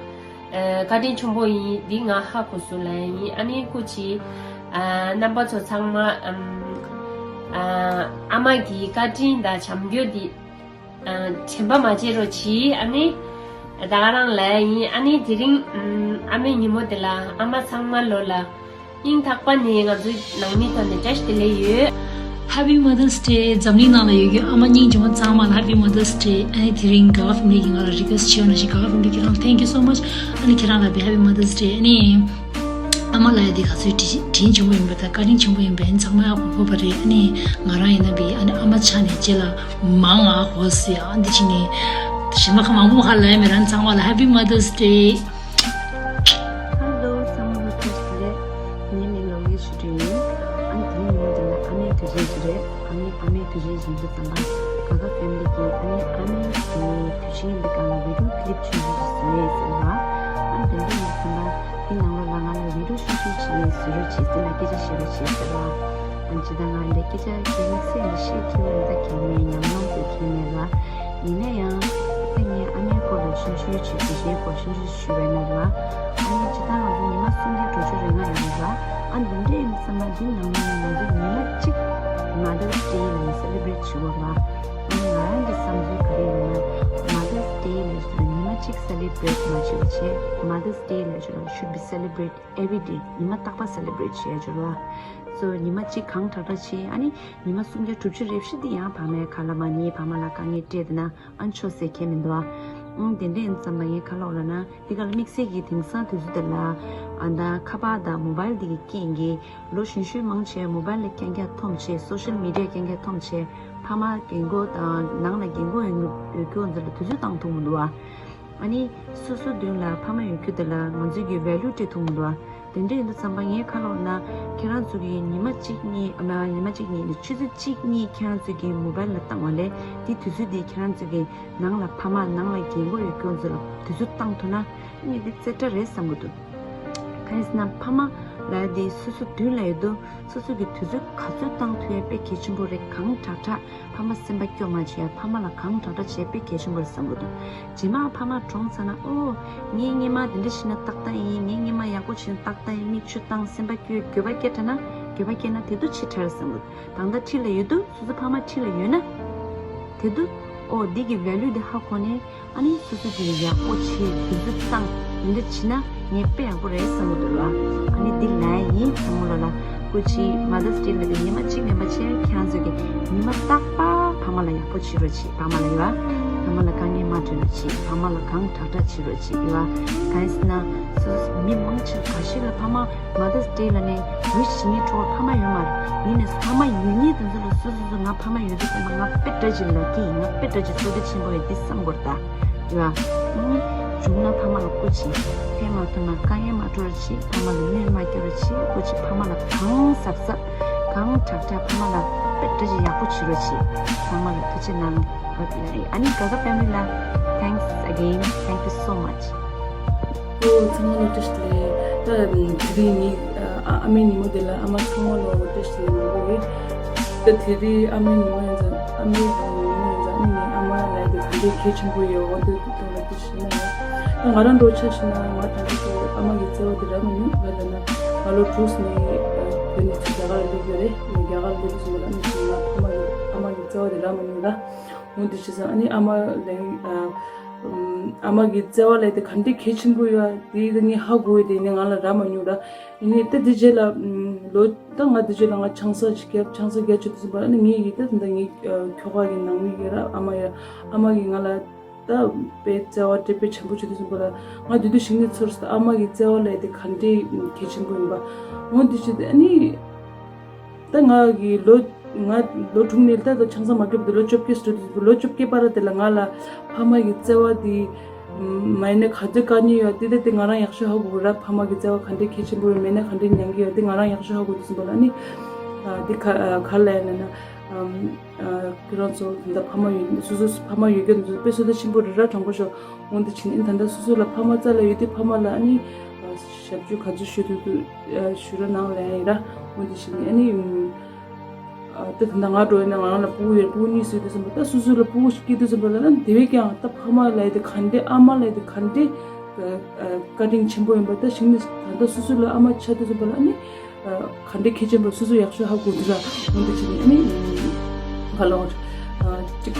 ཨ་བཀའ་དྲིན་ཆེན་པོ་ཡིན་འདི་ང་ཧ་གོ་སོང་ལབ་ཡ་ཡིན། ཨ་ནི་སྐུ་མཁྱེན། ཨ་རྣམ་པ་ཚོ་ཚང་མ་ཨམ་ཨ་ཨ་མ་གི་བཀའ་དྲིན་དང་བྱམས་སྐྱོང་འདི་ཨ་དྲན་པ་མ་བརྗེད་རོགས་གྱིས། ཨ་ནི་ད་ག་རང་ལབ་ཡ་ཡིན། ཨ་ནི་དེ་རིང་ཨམ་ཨ་མའི་ཉིན་མོ་དེ་ལ་ཨ་མ་ཚང་མ་ལོ་ལ་སྙིང་ཐག་པ་ནས་ང་ཚོའི་ནང་མིའི་ཐོག་ནས་བཀྲ་ཤིས་བདེ་ལེགས་ཡོད། Happy Mother's Day. འཛམ་གླིང་ནང་ལ་ཡོད་རྒྱུ་ཨ་མ་སྙིང་རྗེ་མོ་ཚང་མ་ལ་Happy Mother's Day. ཨ་ནི་དེ་རིང་ག་ག་family གིས་ང་ལ་request བྱས་ཡོད་ནང་བཞིན། ག་ག་family ཁྱེད་རང་thank you so much. ཨ་ནི་ཁྱེད་རང་ལ་be happy Mother's Day. ཨ་ནི་ཨ་མ་ལབ་ཡ་དེ་ག་ཚོད་དྲིན་དྲིན་ཆེན་པོ་ཡིན་པ་དང་བཀའ་དྲིན་ཆེན་པོ་ཡིན་པ་ཨ་ནི་ཚང་མ་ཧ་གོ་གོ་བ་རེད། ཨ་ནི་ང་རང་ཡིན་ན་བི་ཨ་ནི་ཨ་མ་ཆགས་ནས་རྗེས་ལ་མང་ང་གོ་སི་ཨ་འདི་ཕྱི་ནས་གཞན་པ་ཁ་མང་པོ་ཧ་ལབ་ཡ་མེད། རང་ཚང་མ་ལ་Happy Mother's Day. Hello, someone request today. ངའི་མིང་ལ་ཡེ་ཞུ་དྲི་ཡིན། ཨ་ནི་དེའི་ཉིན་མོ་དེ་ལ་ཨ་མའི་དུས་ཆེན་ཞིག་རེད། ཨ་ནི་ཨ་མའི་དུས་ཆེན་ཞིག་འདུག་བསམ་པ། ག་ག་family གིས་ཨ་ནི་ཨ་མའི་དུས་ཆེན་འདི་ག་ལ་video clip ཆུང་ཆུང་ཞིག་བཟོས་ཟེར་བ། ཨ་ནི་དེ་འདྲ་ཡིན་བསམ་པ། དེ་ནང་ལོགས་ལ་ང་ལ་video ཆུང་ཆུང་ཞིག་བཟོ་རོགས་བྱེད། དེ་ལ་སྐད་ཆ་བཤད་རོགས་བྱེད་ཟེར་བ། ཇི་ལྟར་ང་ལས་སྐད་ཆ་གི་དམིགས་བསལ་འདི་བཤད་ཐུབ་ཡོད་ད་གལ་མེད་ཉམས་མྱོང་དུ་གལ་མེད་ལ། ཡིན་ན་ཡང་ད་ངས་ཨ་མའི་སྐོར་ལ་ཆུང་ཆུང་བྱས་དེ་གཞན་སྐོར་ཆུང་ཆུང་ཞུས་པ་ཡིན་ན་ར། ཨ་ནི་ཇི་ལྟར་ང་ཚོ་ཉི་མ་སུམ་བརྒྱ་དྲུག་ཅུ་རེ་ལྔ་ཡོད་ར། ཨ་འདི་འདྲ་ཡིན་བསམ་ན་འདི་ནང་ནས་ང་ཚོ་ཉི་མ་གཅིག་Mother's Day་ལ་ནི་celebrate་བྱེད་དགོས་ར། ཨ་ནི་ང་རང་གི་བསམ་ཚུལ་ག་རེ་ཡིན་ན། Mother's Day་ལ་ཉི་མ་གཅིག་celebrate་མ་བྱེད་པ་བྱས། Mother's Day་ལ་should be celebrate every day། ཉི་མ་རྟག་པ་celebrate་བྱེད་ཡ་ཅོ་ལ། སོ་ཉི་མ་གཅིག་གང་དྲག་དྲག་བྱེད། ཨ་ནི་ཉི་མ་སུམ་བརྒྱ་དྲུག་ཅུ་རེ་བཞི་འདི་ཡང་ཕ་མའི་ཁ་ལ་མ་ཉེས། ཕ་མ་ལ་དཀའ་ངལ་སྤྲད་དེ་ན་ཨ་ཆོ་ཟེར་མཁན་མི་འདུག་ཨ། ཨང་དེ་འདྲ་ཡིན་ཙམ་པ་ངའི་ཁ་ལོག་ལ་ན་འདི་ག་ལ་དམིགས་བསལ་གྱི་དེང་སང་དུས་ཚོད་འདི་ལ་ཨ་ད་ཁ་པར་དང་mobile་འདི་གི་རྐྱེན་གྱིས་ལོ་གཞོན་གཞོན་མང་ཆེ་mobile་ལ་རྐྱང་རྐྱང་འཐོམ་བྱས། social media་རྐྱང་རྐྱང་འཐོམ་བྱས། ཕ་མ་རྒན་གོག་དང་ནང་ལ་རྒན་གོག་ཡོད་ཡོད་རྒྱུ་འདི་ལ་དུས་ཚོད་བཏང་ཐུབ་མི་འདུག་ཨ། ཨ་ནི་སོ་སོ་མདུན་ལ་ཕ་མ་ཡོད་རྒྱུ་དེ་ལ་ང་ཚོའི་གི་value་སྤྲད་ཐུབ་མི་འདུག་ཨ། དེ་འདྲ་ཡིན་དུས་ཙམ་པ་ངའི་ཁ་ལོག་ན་ཁྱེད་རང་ཚོ་གི་ཉི་མ་གཅིག་གཉིས་ཨ་མ་ཉི་མ་གཅིག་གཉིས་ནི་ཆུ་ཚོད་གཅིག་གཉིས་ཁྱེད་རང་ཚོ་གི་mobile་ལ་བཏང་བ་ལས་དེ་དུས་ཚོད་དེ་ཁྱེད་རང་ཚོ་གི་ནང་ལ་ཕ་མ་ནང་ལ་རྒན་གོག་ཡོད་རྒྱུ་ཚོ་ལ་དུས་ཚོད་བཏང་ཐུབ་ན་ངས་འདི་རྩེ་གྲ་རེད་བསམ་གི་འདུག་གང་ཡིན་ཟེར་ན་ཕ་མ་ལ་དེ་སོ་སོ་མདུན་ལ་ཡོད་དུས་སོ་སོ་གི་དུས་ཚོད་ག་ཚོད་བཏང་ཐུབ་ཡ་དཔེ་གལ་ཆེན་པོ་རེད། གང་དྲག་དྲག་ཕ་མ་སེམས་པ་སྐྱོ་མ་བྱེད་ཡ། ཕ་མ་ལ་གང་དྲག་དྲག་བྱེད་དཔེ་གལ་ཆེན་པོ་རེད་བསམ་གི་འདུག་རྗེས་མ་ཕ་མ་གྲོངས་ཚར་ན་ཨོ་ངའི་སྔོན་མ་དེ་འདྲ་བྱས་ན་ཏག་ཏག་ཡིན། ངའི་སྔོན་མ་ཡག་པོ་བྱས་ན་ཏག་ཏག་ཡིན། མིག་ཆུ་བཏང་སེམས་པ་སྐྱོ་འགྱོད་པ་སྐྱེ་དྲགས་ན་འགྱོད་པ་སྐྱེ་ན་དེ་དུས་ཕྱི་དྲགས་རེད་བསམ་གི་འདུག་ད་ལྟ་འཁྲིས་ལ་ཡོད་དུས་སོ་སོ་ཕ་མ་འཁྲིས་ལ་ཡོད་ན་དེ་དུས་ཨོ་འདི་གི་value་དེ་ཧ་གོ་ནས། ཨ་ནི་སོ་སོ་གིས་ཡག་པོ་བྱེད་དུས་ཚོད་བཏང་འདི་འདྲ་བྱེད་ན་ངས་དཔེ་ཡག་པོ་རེད་བསམ་གི་འདུག་ལ། ཨ་ནི་འདི་ལན་ཡིན་ཚང་མ་ལོ་ལ་སྐུ་མཁྱེན། Mother's Day་ལ་དེ་ཉི་མ་གཅིག་མིན་པ་བྱས་ཁྱེད་ཚོ་གིས་ཉི་མ་རྟག་པར་ཕ་མ་ལ་ཡག་པོ་བྱེད་རོགས་བྱེད། ཕ་མ་ལ་ཡོད་ཨ་ཕ་མ་ལ་དཀའ་ངལ་མ་སྤྲད་རོགས་བྱེད། ཕ་མ་ལ་གང་དྲག་དྲག་བྱེད་རོགས་བྱེད་ཡོད་ཨ། གང་ཡིན་ཟེར་ན་སོ་སོ་མི་མང་ཆེ་བ་ཞིག་ལ་ཕ་མ་Mother's Day་ལ་ནས་wish་བྱེད་མཁན་ཁྲོ་བ་ཕ་མ་ཡོད་མ་རེད། ཡིན་ནས་ཕ་མ་ཡོད་མཁན་དེ་ཚོ་ལ་སོ་སོ་སོ་ང་ཕ་མ་ཡོད་དུས་ཙམ་པ་ང་དཔེ་འདྲ་ཅིག་ལ་སྐྱིད་ཡིན། ང་དཔེ་འདྲ་ཅིག་བསོད་བདེ་ཆེན་པོ་ཡོད་འདི་བསམ་དགོས་རེད་ད། ཡོད་ཨ། བྱུང་ན་ཕ་མ་ལ་སྐུ་མཁྱེན། ཕན་མ་ཐོགས་ན་དཀའ་ངལ་མ་སྤྲོ་རོགས་བྱེད། ཕ་མ་ལ་གནོད་མ་སྐྱེལ་རོགས་བྱེད། སྐུ་མཁྱེན། ཕ་མ་ལ་གང་གཟབ་གཟབ་གང་དྲག་དྲག་ཕ་མ་ལ་དཔེ་འདྲ་ཅིག་ཡག་པོ་བྱེད་རོགས་བྱེད། ཚང་མ་ལ་ཐུགས་རྗེ་གནང་། ཨ་ནི་ག་ག་family་ལ་thanks again, thank you so much. ཨོ་ཚང་མ་ལ་བཀྲ་ཤིས་བདེ་ལེགས། ད་དེ་རིང་ངའི་ཨ་ཨ་མའི་ཉིན་མོ་དེ་ལ་ཨ་མ་ཚང་མ་ལ་བཀྲ་ཤིས་བདེ་ལེགས་ཡིན་པ་རེད། ད་དེ་རིང་ཨ་མའི་ཉིན་མོ་ཡིན་ཙང་ཨ་མའི་ཉིན་མོ་ཡིན་ཙང་ཨ་ནི་ངའི་ཨ་མ་ལ་དེ་ག་འདྲའི་གལ་ཆེན་པོ་ཡོད་འོ་དེ་དེ་ལ་བཀྲ་ཤིས་ན་ཡང་ད་ང་རང་འགྲོ་ཆ་ཤི་ན་ང་ད་ལྟ་དེ་ཨ་མ་གི་བརྩེ་བ་དེ་རག་མི་ནུས་ག་ལ་ན་ང་ལོ་དྲུག་ནས་བོད་ནས་ཚུར་རྒྱ་གར་སླེབས་ཡོད་རེད། རྒྱ་གར་སླེབས་སོང་ལ་ཨ་ནི་ང་ཨ་མ་གི་ཨ་མ་གི་བརྩེ་བ་དེ་རག་མི་ནུས་ལ། འོ་དེ་བྱས་ཙང་ཨ་ནི་ཨ་མ་ལ་ཨ་ཨམ་ཨ་མ་གི་བརྩེ་བ་ལས་དེ་ག་འདྲའི་གལ་ཆེན་པོ་ཡོད་དེ་ད་ངས་ཧ་གོ་ཡོད་དེ་ནི་ང་ལ་རག་མ་མྱོང་ར། ཡིན་ནའི་ད་དེ་རྗེས་ལ་ལོ་ད་ང་དེ་རྗེས་ལ་ང་ཆང་ས་ཞིག་བརྒྱབ། ཆང་ས་བརྒྱབ་བྱས་དུས་ཙམ་པ་ཨ་ནི་ངའི་ཡི་ད་ད་ངའི་ཁྱོ་ག་གི་ནང་མི་གི་ར་ཨ་མ་ཡ་ཨ་མ་གི་ང་ལ་ད་དཔེ་བརྩེ་བ་སྤྲད་དཔེ་ཆེན་པོ་བྱས་དུས་ཙམ་པ་ལ་ང་དེ་དུས་ཤིང་ནི་ཚོར་སོང་། ཨ་མ་གི་བརྩེ་བ་ལས་དེ་ག་འདྲའི་གལ་ཆེན་པོ་ཡིན་པ། འོ་དེ་བྱས་ཏེ་ཨ་ནི། ད་ང་གི་ལོ་ང་ལོ་དྲུག་ནས་ད་ལྟ་ཆང་ས་མ་བརྒྱབ་དུས་ལོ་བཅོ་བརྒྱད་སུ་ལོ་བཅོ་བརྒྱད་བར་དེ་ལ་ང་ལ་ཕ་མ་གི་བརྩེ་བ་དེ་མ་ཡིན་ན་ག་ཚོད་དཀའ་ངལ་ཡོད་དེ་ད་དེ་ང་རང་ཡག་ཤོས་ཧ་གོ་གི་ར། ཕ་མ་གི་བརྩེ་བ་ག་འདྲའི་གལ་ཆེན་པོ་ཡོད་མེད་ན་ག་འདྲའི་མྱང་གི་ཡོད་དེ་ང་རང་ཡག་ཤོས་ཧ་གོ་དུས་ཙམ་པ་ལ་ཨ་ནི་དེ་ག་ག་ལ་ཡིན་ན་ཁྱེད་རང་ཚོ་ད་ཕ་མ་ཡོད་སོ་སོ་ཕ་མ་ཡོད་མཁན་ཚོ་དཔེ་བསོད་བདེ་ཆེན་པོ་རེད་ར། དྲང་པོ་ཤོད། འོ་འདི་བྱས་ནས་ཨ་ནི་ད་ལྟ་སོ་སོ་ལ་ཕ་མ་རྩ་ལ་ཡོད་དུས་ཕ་མ་ལ་ཨ་ནི་ཞབས་ཞུ་ག་ཚོད་ཞུ་ཐུབ་ཐུབ་ཞུ་རོགས་གནང་ལབ་ཡིན་ར། འོ་འདི་བྱས་ནས་ཨ་ནི་ད་ད་ལྟ་ང་འགྲོ་ཡིན་ན་ང་རང་ལ་ཕྲུ་གུ་ཡོད། ཕྲུ་གུ་གཉིས་སུ་ཡོད་དུས་ཙམ་པ་ད་སོ་སོ་ལ་ཕྲུ་གུ་ཞིག་སྐྱེས་དུས་ཙམ་པ་ལ་ཨ་ནི་དེ་བས་ཀྱང་ད་ཕ་མ་ལབ་ཡ་དེ་ག་འདྲས་ཨ་མ་ལབ་ཡ་དེ་ག་འདྲས་བཀའ་དྲིན་ཆེན་པོ་ཡིན་པ་ད་ཞིག་ནི་ད་ལྟ་སོ་སོ་ལ་ཨ་མ་ཆགས་དུས་ཙམ་པ་ལ་ཨ་ནི། ག་འདྲའི་གལ་ཆེན་པོ་སོ་སོ་ཡག་ཤོས་ཧ་གོ་འདུག་ར། འོ་འདི་བྱས་ནས་ཨ་ནི་ག་ལ་འོང་ཅིག་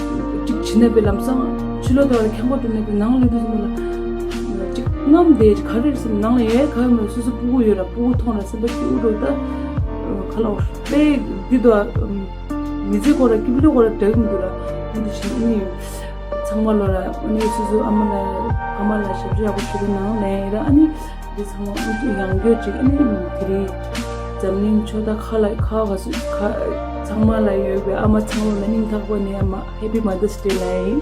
ཅིག་བྱེད་ན་པའི་ལམ་སང་ཕྱི་ལོགས་དང་ཁྱང་པ་བསྐྲུན་ན་པའི་ནང་ལ་འདུག་ཟིན་པ་ལ་ཅིག་རྔམ་བསྡད་ཅིག་ག་རེ་ཟིན་ནང་ལ་ཡོད་ག་ཡོད་མེད་སོ་སོ་ཕྲུ་གུ་ཡོད་ར། ཕྲུ་གུ་མཐོང་ར་སེམས་པ་སྐྱིད་པོ་འགྲོ་ད་ག་ལ་འོང་པའི་འདི་དུ་མི་ཚེ་སྐོར་ར་སྐྱིད་པོ་སྐོར་ར་འདྲ་གི་མི་འདུག་ར། འོ་འདི་བྱས་ནས་ཨ་ནི་ཚང་མ་ལོ་ལ་ཨ་ནི་སོ་སོ་ཨ་མ་ལ་ཕ་མ་ལ་ཞབས་ཞུ་ཡག་པོ་ཞུ་རོགས་གནང་ལབ་ཡིན་ར། ཨ་ནི། འདི་ཚང་མ་ཨུ་ཚུགས་ཡང་སྐྱོར་ཅིག་ཨ་ནི་དེ་རིང་འཛམ་གླིང་ཕྱོགས་མཐའ་ཁག་ལ་ཁག་ག་སུ་ཁ་ཚང་མ་ལ་ཡོད་པའི་ཨ་མ་ཚང་མ་ལ་སྙིང་ཐག་པ་ནས་ཨ་མ་Happy Mother's Day་ལབ་ཡིན།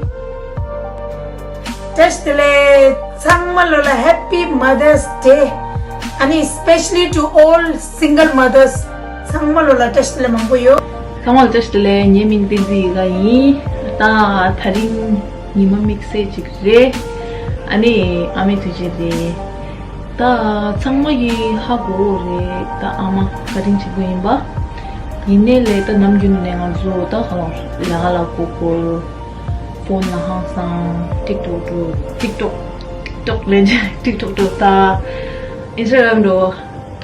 བཀྲ་ཤིས་བདེ་ལེགས། ཚང་མ་ལོ་ལ་Happy Mother's Day། ཨ་ནི་especially to all single mothers། ཚང་མ་ལོ་ལ་བཀྲ་ཤིས་བདེ་ལེགས་མང་པོ་ཡོད། ཚང་མ་ལ་བཀྲ་ཤིས་བདེ་ལེགས། ངའི་མིང་བསྟན་འཛིན་ཡིད་དགའ་ཡིན། ད་ད་རིང་ཉི་མ་དམིགས་བསལ་ཅིག་རེད། ཨ་ནི་ཨ་མའི་དུས་ཆེན་རེད། ད་ཚང་མ་གིས་ཧ་གོ་གི་རེད། ད་ཨ་མ་བཀའ་དྲིན་ཆེན་པོ་ཡིན་པ། ཡིན་ནའི་ལས་ད་ནམ་རྒྱུན་ནས་ང་ཚོ་ད་ག་ལ་ལས་ཀ་ལ་སྒུག་སྒུག་ཕོན་ལ་ཧང་སང་ཊིག་ཊོག་འགྲོ། ཊིག་ཊོག་ཊིག་ཊོག་ལས་ཊིག་ཊོག་འགྲོ་ད། ཨིན་སི་ཊ་གྷ་རམ་འགྲོ།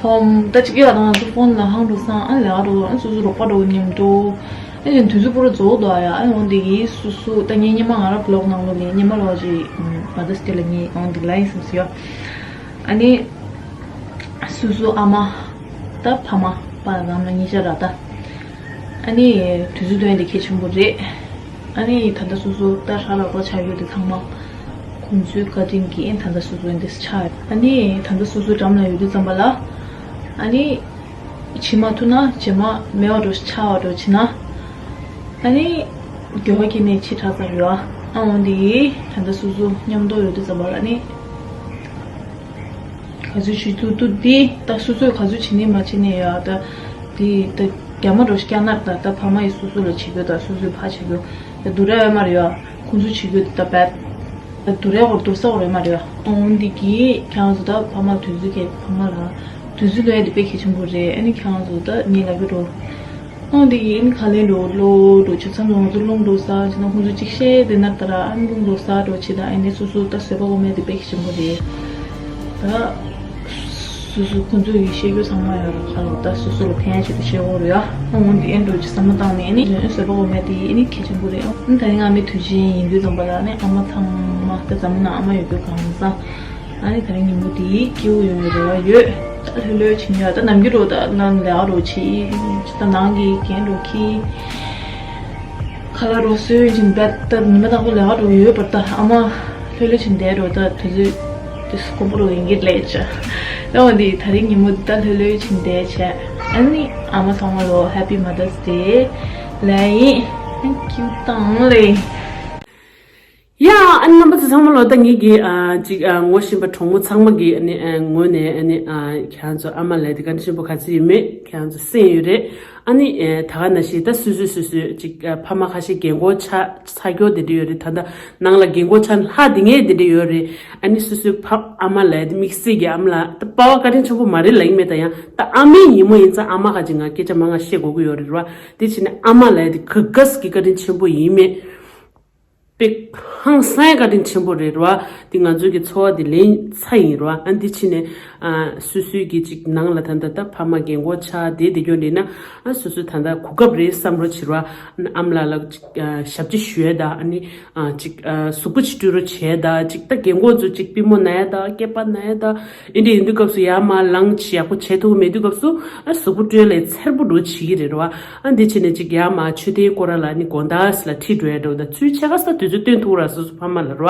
ཕོན་ད་ཅིག་ཡོད་ང་ཚོ་ཕོན་ལ་ཧང་འགྲོ་སང་ཨ་ལས་ཀ་འགྲོ་ཨ་སོ་སོ་རོགས་པ་འགྲོ་མཉམ་དུ། ཨ་ཡིན་དུས་ཚོད་པོ་རུ་རྫོགས་འདུག་ཨ་ཡ། ཨ་འོན་ཏེ་ཡིན་སོ་སོ་ད་ངས་སྙེ་མ་ང་རང་བི་ལོག་ནང་ལོགས་ལས་སྙེ་མ་ལོགས་ཀྱི་མ་དར་སི་ཌེ་ལ་ངས་འོན་ཏེ་ལ་ཡིན་སམ་སི་ཡོད། ཨ་ནི་སོ་སོ་ཨ་མ་ད་ཕ་མ་པ་ལ་གང་ན་གཉིས་ཆ་ར་ད། ཨ་ནི་དུས་ཚོད་སྟོན་དེ་གལ་ཆེན་པོ་རེད། ཨ་ནི་ད་ལྟ་སོ་སོ་ད་ར་ལག་པ་ཆགས་ཡོད་དེ་ཚང་མ་ཁོང་ཚོའི་བཀའ་དྲིན་གྱིས་ད་ལྟ་སོ་སོ་འདི་ཆགས། ཨ་ནི་ད་ལྟ་སོ་སོའི་འགྲམ་ལ་ཡོད་དུས་ཙམ་པ་ལ། ཨ་ནི་བྱེད་མ་ཐུབ་ན་རྗེས་མ་མེད་པ་འགྲོ་ཆགས་པ་འགྲོ་བྱེད་ན། ཨ་ནི་དགེ་བ་སྐྱེ་ནས་ཕྱི་དྲགས་ཚར་ཡོད་ཨ། འོན་ཏེ་ད་ལྟ་སོ་སོ་མཉམ་དུ་ཡོད་དུས་ཙམ་པ་ལ་ནི། ག་ཚོད་བྱེད་ཐུབ་ཐུབ་དེ་ད་སོ་སོས་ག་ཚོད་བྱེད་ནི་མ་བྱེད་ནི་ཡོད་ད། དེ་ད་རྒྱ་མ་འགྲོ་སྐྱ་ནར་ད་ད་ཕ་མ་ཡིས་སོ་སོ་ལ་བྱེད་རྒྱུ་ད་སོ་སོས་ཕ་བྱེད་རྒྱུ་ད་དུ་ར་ཡོད་མ་རེད་ཡ། ཁོང་ཚོ་བྱེད་རྒྱུ་ད་བད་ད་དུ་རའི་སྐོར་དུ་ས་འོ་རེད་མ་རེད་ཡ། འོན་ཏེ་གི་ཁྱེད་རང་ཚོ་ད་ཕ་མ་དུས་ཚོད་གས་ཕ་མ་ལ་དུས་ཚོད་ལོས་དེ་དཔེ་གལ་ཆེན་པོ་རེད། ཨ་ནི་ཁྱེད་རང་ཚོ་ད་ངས་ལབ་ཀྱི་འགྲོ། ཨང་དེ་ཡིན་ག་ལེ་འགྲོ་ལོ་འགྲོ་ཆུ་ཚང་ལོ་ང་ཚོ་རླུང་འགྲོ་ས་ཅི་ན་ཁོང་ཚོ་གཅིག་བཤད་དེ་ན་ད་ར་ཨ་ནི་རླུང་འགྲོ་ས་འགྲོ་ཆེ་ད་ཨ་ནི་སོ་སོ་ད་བཟོད་པ་འོ་མེད་དེ་དཔེ་གལ་ཆེན་པོ་རེད། ད་སོ་སོ་ཁོང་ཚོ་ཡི་བཤད་རྒྱུ་ཚང་མ་ཡོད་ར་ཁ་ལོ་ད་སོ་སོ་ལ་ཕན་ཆེད་དུ་བཤད་འོ་རེད་ཡ། ཨང་འོང་དེ་ཨེ་འགྲོ་ཆེ་བསམ་བློ་བཏང་ནས་ཨ་ནི་བཟོད་པ་འོ་མེད་དེ་ཨ་ནི་གལ་ཆེན་པོ་རེད། ཨང་ད་རིང་ཨ་མའི་དུས་ཆེན་ཡིན་དུས་ཙམ་པ་ལ་ཨ་ནི་ཨ་མ་ཚང་མ་ད་འཛམ་གླིང་ན་ཨ་མ་ཡོད་རྒྱུ་གང་ཟང་། ཨ་ནི་ད་རིང་ཉིན་མོ་དེའི་སྐྱིད་པོ་ཡོང་བའི་རེ་བ་ཡོད། ད་ལྷོད་ལྷོད་བྱིན་ཡོད་ད་ནམ་རྒྱུན་རོ་ད་ནང་ལས་ཀ་རོ་བྱེད། ད་ནང་གི་རྒན་རོ་ཁྱི། ཁ་ལག་རོ་སོས་བྱིན་བད་ད་ཉི་མ་དང་པོ་ལས་ཀ་རོ་ཡོད་པར་ད་ཨ་མ་ལྷོད་ལྷོད་བྱིན་བསྡད་རོ་ད་དུས་ཚོད་དུས་སུ་དཀོན་པོ་རོ་ཡིན་གྱི་ལས་བྱ། ད་འོན་ཏེ་ད་རིང་ཉིན་མོ་ད་ལྷོད་ལྷོད་བྱིན་བསྡད་བྱས། ཨ་ནི་ཨ་མ་ཚང་མ་ལོ་Happy Mother's Day ལས་ཡིན། Thank you དང་ལས། ཡ། ཨ་ནི་རྣམ་པ་ཚོ་ཚང་མ་ལོ་ད་ངེད་ཀྱི་ཨ་ཅིག་ཨ་ངོ་ཤེས་པ་གྲོགས་མོ་ཚང་མ་གི་ཨ་ནི་ཨ་ངོས་ནས་ཨ་ནི་ཨ་ཁྱེད་རང་ཚོ་ཨ་མ་ལབ་དེ་བཀའ་དྲིན་ཆེན་པོ་ག་ཚོད་ཡོད་མེད་ཁྱེད་རང་ཚོ་གསན་ཡོད་རེད། ཨ་ནི་ཨ་ད་ག་ནང་བཞིན་ད་སོ་སོ་སོ་སོ་ཅིག་ཨ་ཕ་མ་ཁ་ཤས་རྒན་གོག་ཆགས་ཚར་རྒྱུ་དེ་འདྲ་ཡོད་རེད། ད་ལྟ་ནང་ལ་རྒན་གོག་ཆགས་ལྷག་དེ་ངས་དེ་འདྲ་ཡོད་རེད། ཨ་ནི་སོ་སོའི་ཕ་ཨ་མ་ལབ་དེ་དམིགས་བསལ་གྱི་ཨ་མ་ལ་ད་པ་བ་བཀའ་དྲིན་ཆེན་པོ་མ་རེད་ལབ་ཀྱི་མེད། ད་ཡང་ད་ཨ་མའི་ཉིན་མོ་ཡིན་ཙང་ཨ་མ་ཁ་ཅིག་ང་སྐད་ཆ་མང་ང་བཤད་དགོས་ཀྱི་ཡོད་རེད་བ། དེ་བྱས་ནས་ཨ་མ་ལབ་དེ་ག་ག་ཟིག་གི་བཀའ་དྲིན་ཆེན་པོ་ཡིན་མེད། དཔེ་ཧང་སང་བཀའ་དྲིན་ཆེན་པོ་རེད་ར། འདི་ང་ཚོའི་གི་འཚོ་བ་འདི་ལེན་ཚར་ཡིན་ར། ཨ་འདི་ཕྱི་ནས་ཨ་སོ་སོའི་གི་ཅིག་ནང་ལ་ད་ལྟ་ད་ཕ་མ་རྒན་གོག་ཆགས་བསྡད་བསྡད་རྒྱུ་འདྲ་ན། ཨ་སོ་སོའི་ད་ལྟ་གོ་སྐབས་རེད་བསམ་རོགས་བྱེད་ར། ཨ་ནི་ཨ་མ་ལགས་ལ་ཅིག་ཨ་ཞབས་ཕྱི་ཞུ་ཡས་ད། ཨ་ནི་ཨ་ཅིག་ཨ་གཟུགས་པོ་ཅིག་བཀྲུ་རོགས་བྱས་ད། ཅིག་ད་རྒན་གོག་ཚོ་ཅིག་པུས་མོ་ན་ཡས་ད། སྐེད་པ་ན་ཡས་ད། ཨེ་འདྲ་ཡིན་དུས་སྐབས་སུ་ཡར་མར་ལངས་ཅིག་ཡག་པོ་བྱེད་ཐུབ་མེད་དུས་སྐབས་སུ་ཨ་གཟུགས་པོ་བཀྲུས་ལས་འཚེར་པོ་འགྲོ་བྱེད་ཀྱི་རེད་ར། ཨ་འདི་ཕྱི་ནས་ཅིག་ཡར་མར་མཆོད་རྟེན་སྐོར་ལ་ནི་དགོང་དག་ལ་ཁྲིད་འགྲོ་ཡ་འགྲོ་ད། ཚུལ་ཕྱེད་ཀ་ས་དུས་ཚོད་སྟོན་ཐུབ་ར་སོ་སོ་ཕ་མ་ལ་ར།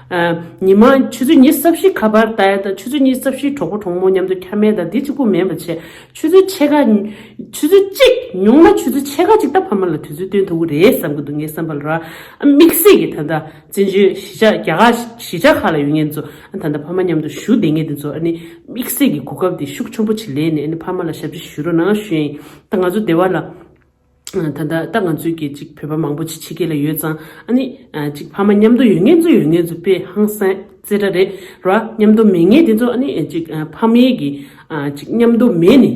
ཨ་ཉི་མ་ཆུ་ཚོད་ཉི་ཤུ་རྩ་བཞི་ཁ་པར་ལྟ་ཡ་ད། ཆུ་ཚོད་ཉི་ཤུ་རྩ་བཞི་གྲོགས་པོ་གྲོགས་མོ་མཉམ་དུ་འཁྱམ་ཡ་ད་འདི་གཅིག་པུ་མིན་པ་བྱས། ཆུ་ཚོད་ཕྱེད་ཀ་ཆུ་ཚོད་གཅིག་ཉུང་ན་ཆུ་ཚོད་ཕྱེད་ཀ་ཅིག་ད་ཕ་མ་ལ་དུས་ཚོད་སྟོན་ཐུབ་ཀྱི་རེད་བསམ་གྱི་འདུག་ངའི་བསམ་པ་ལ་ར། ཨ་དམིགས་བསལ་གྱི་ད་ལྟ་བཙན་བྱོལ་གཞིས་ཆགས་རྒྱ་གར་གཞིས་ཆགས་ཁག་ལ་ཡོད་མཁན་ཚོ་ཨ་ད་ལྟ་ཕ་མ་མཉམ་དུ་བཞུགས་བསྡད་མཁན་དེ་ཚོ་ཨ་ནི་དམིགས་བསལ་གྱི་གོ་སྐབས་དེ་ཤུགས་ཆེན་པོ་ཅིག་ལེན་ནས་ཨ་ནི་ཕ་མ་ལ་ཞབས་ཕྱི་ཞུ་རོགས་གནང་ཞུ་ཡིན། ད་ང་ཚོ་སྡེ་བ་ལ་ད་ལྟ་ད་ང་ཚོའི་གི་ཅིག་བོད་པ་མང་པོ་ཅིག་ཕྱི་རྒྱལ་ལ་ཡོད་ཙང་ཨ་ནི་ཅིག་ཕ་མ་མཉམ་དུ་ཡོད་མཁན་ཚོ་ཡོད་མཁན་ཚོ་དཔེ་ཧང་སང་རྩེ་གྲ་རེད་ར། མཉམ་དུ་མེད་མཁན་དེ་ཚོ་ཨ་ནི་ཅིག་ཕ་མའི་གི་ཅིག་མཉམ་དུ་མེད་ནས་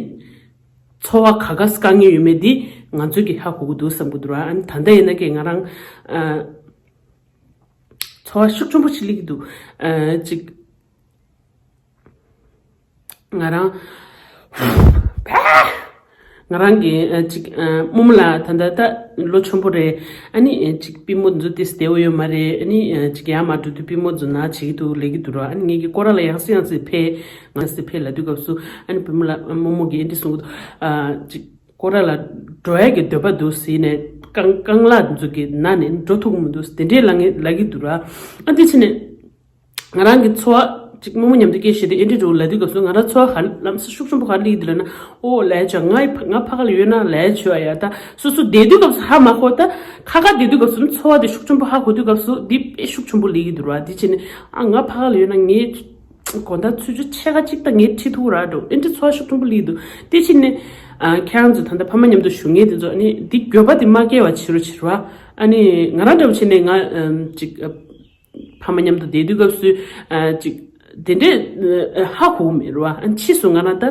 འཚོ་བ་ག་ག་དཀའ་ངལ་ཡོད་མེད་དེ་ང་ཚོས་གི་ཧ་གོ་གི་འདུག་བསམ་གི་འདུག་ར། ཨ་ནི་ད་ལྟ་ཡིན་ན་ཀྱེ་ང་རང་འཚོ་བ་ཤུགས་ཆེན་པོ་ཅིག་སླེབས་ཀྱི་འདུག་ཅིག་ང་རང་ང་རང་གི་ཨ་ཅིག་ཨ་རྨོ་མོ་ལགས་ད་ལྟ་ད་ལོ་ཆེན་པོ་རེད། ཨ་ནི་ཨ་ཅིག་པུས་མོ་འཛུལ་ཏེ་བསྡད་ཡོད་མ་རེད། ཨ་ནི་ཨ་ཅིག་ཡར་མར་འགྲོ་དུས་པུས་མོ་འཛུལ་ན་བྱེད་ཀྱི་འདུག་ལབ་ཀྱི་འདུག་ར། ཨ་ནི་ངེད་ཀྱི་སྐོར་ར་ལ་ཡང་སེ་ཡང་སེ་ཕེབས་ཡང་སེ་ཕེབས་ལབ་དུས་སྐབས་སུ་ཨ་ནི་པུས་མོ་ལགས་རྨོ་མོ་གིས་ཨ་འདྲ་གསུང་གི་འདུག་ཨ་ཅིག་སྐོར་ར་ལ་འགྲོ་ཡ་གི་འདོད་པ་འདུག་ཟེར་ནས་རྐང་རྐང་ལག་འཛུགས་ཀྱི་ན་ནས་འགྲོ་ཐུབ་མི་འདུག་དེ་འདྲས་ལབ་ངེས་ལབ་ཀྱི་འདུག་ར། ཨ་འདི་ཕྱི་ནས། ང་རང་གི་འཚོ་བ་ཅིག་རྨོ་མོ་མཉམ་དུ་སྐད་བཤད་དེ་ཨེ་འདྲི་འགྲོ་ལབ་དུས་སྐབས་སུ་ང་རང་འཚོ་བ་ག་ལམ་སང་ཤུགས་ཆེན་པོ་ག་རེ་སླེབས་ཀྱི་འདུག་ལབ་ན། ཨོ་ལས་ཆོག་ང་ཕ་ང་ཕ་ག་ལ་ཡོད་ན་ལས་ཆོག་ཡ་ད་སོ་སོ་བསྡད་དུས་སྐབས་སུ་ཧ་མ་གོ་ད་ཁ་ཁ་བསྡད་དུས་སྐབས་སུ་འཚོ་བ་དེ་ཤུགས་ཆེན་པོ་ཧ་གོ་དུས་སྐབས་སུ་འདི་དཔེ་ཤུགས་ཆེན་པོ་སླེབས་ཀྱི་འདུག་ར། འདི་བྱས་ནས་ཨ་ང་ཕ་ག་ལ་ཡོད་ན་ངའི་དགོང་དག་ཆུ་ཚོད་ཕྱེད་ཀ་གཅིག་ད་ངས་ཁྲིད་ཐུབ་ར་འགྲོ་ཨེ་འདྲི་འཚོ་བ་ཤུགས་ཆེན་པོ་སླེབས་ཀྱི་འདུག་དེ་བྱས་ནས་ཨ་ཁྱེད་རང་ཚོ་ད་ལྟ་ཕ་མ་མཉམ་དུ་བཞུགས་མཁན་དེ་ཚོ་ཨ་ནི་འདི་འགྱོད་པ་དེ་མ་སྐྱེ་བ་བྱེད་རོགས་བྱེད་ར། ཨ་ནི་ང་རང་འདྲ་བོ་བྱས་ནས་ང་ཅིག་ཕ་མ་མཉམ་དུ་བསྡད་དུས་སྐབས་སུ་ཨ་ཅིག་ དེ་འདྲས་ཧ་གོ་མེད་རུ་བ། ཕྱིས་སུ་ང་རང་ད་